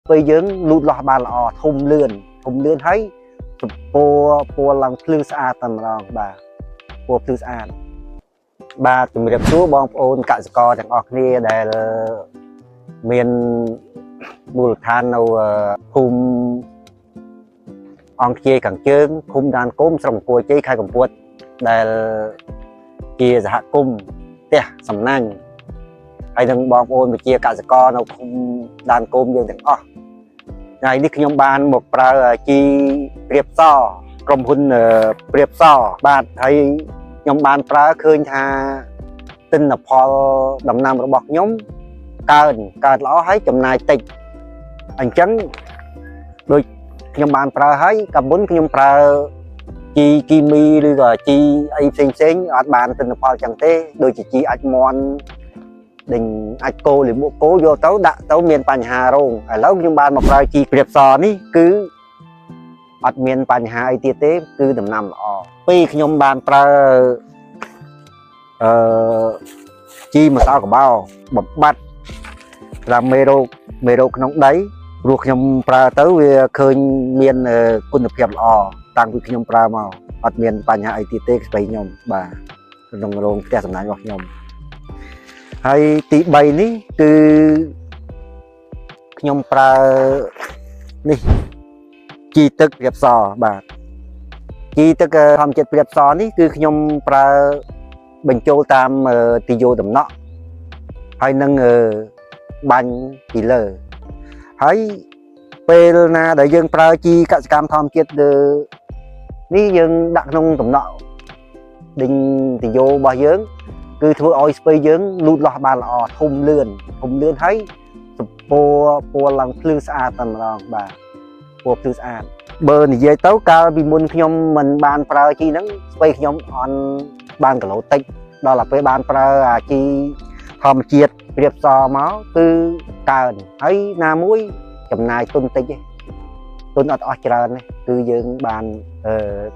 ពេលយើងលូតលាស់បានល្អធំលឿនធំលឿនហើយពណ៌ឡើងភ្លឺស្អាតតែម្ដងបាទពណ៌ភ្លឺស្អាតបាទជំរាបសួរបងប្អូនកសិករទាំងអស់គ្នាដែលមានមូលដ្ឋាននៅភូមិអង្គជាយខាងជើងឃុំដានគោមស្រុកអង្គរជ័យខេត្តកំពតដែលជាសហគមន៍ផ្ទះសំណាញ់ហើយនឹងបងប្អូនប្រជាកសិករនៅឃុំដានគោមយើងទាំងអស់ថ្ងៃនេះខ្ញុំបានមកប្រើជីព្រាបសក្រុមហ៊ុនព្រាបសបាទហើយខ្ញុំបានប្រើឃើញថាទិន្នផលដំណាំរបស់ខ្ញុំកើតល្អហើយចំណាយតិចអញ្ចឹងដូចខ្ញុំបានប្រើហើយកាលមុនខ្ញុំប្រើជីគីមីឬក៏ជីអីផ្សេងផ្សេងអត់បានទិន្នផលចឹងទេដូចជាជីអាចមន់ដេញអាចគោលិមួកគោយកទៅដាក់ទៅមានបញ្ហារោងឥឡូវខ្ញុំបានមកប្រើជីព្រាបសនេះគឺអត់មានបញ្ហាអីទៀតទេគឺដំណាំល្អពីខ្ញុំបានប្រើអឺជីម្សៅកបោបំបត្តិតាមមេរោគក្នុងដីព្រោះខ្ញុំប្រើទៅវាឃើញមានគុណភាពល្អតាំងពីខ្ញុំប្រើមកអត់មានបញ្ហាអីទៀតទេស្បៃខ្ញុំបាទក្នុងរោងផ្ទះសំណាញ់របស់ខ្ញុំហើយទី3នេះគឺខ្ញុំប្រើនេះជីទឹកព្រាបសបាទជីទឹកធម្មជាតិព្រាបសនេះគឺខ្ញុំប្រើបញ្ចូលតាមទីយោដំណក់ហើយនឹងបាញ់ពីលើហើយពេលណាដែលយើងប្រើជីកសិកម្មធម្មជាតិនេះយើងដាក់ក្នុងដំណក់ដេញទីយោរបស់យើងគឺធ្វើឲ្យស្ពៃយើងលូតលាស់បានល្អធំលឿនធំលឿនហើយពណ៌ឡើងភ្លឺស្អាតតែម្ដងបាទពណ៌ភ្លឺស្អាតបើនិយាយទៅកាលពីមុនខ្ញុំមិនបានប្រើជីហ្នឹងស្ពៃខ្ញុំអន់បានគីឡូតិចដល់ទៅពេលបានប្រើអាជីធម្មជាតិព្រាបសមកគឺកើនហើយណាមួយចំណាយទុនតិចទេទុនអត់អស់ច្រើនទេគឺយើងបាន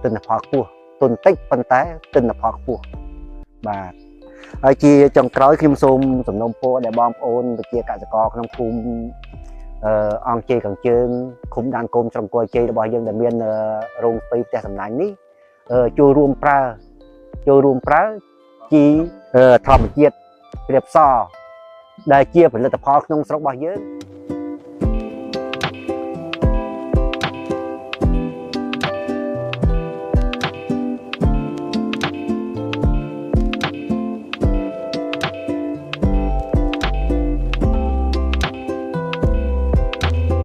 ទិន្នផលខ្ពស់ទុនតិចប៉ុន្តែទិន្នផលខ្ពស់បាទហើយជាចុងក្រោយខ្ញុំសូមសំណូមពរដល់បងប្អូនប្រជាកសិករក្នុងភូមិអង្គជ័យខាងជើងឃុំដានគោមស្រុកអង្គរជ័យរបស់យើងដែលមានរោងស្ពៃផ្ទះសំណាញ់នេះចូលរួមប្រើជីធម្មជាតិព្រាបសដែលជាផលិតផលក្នុងស្រុករបស់យើង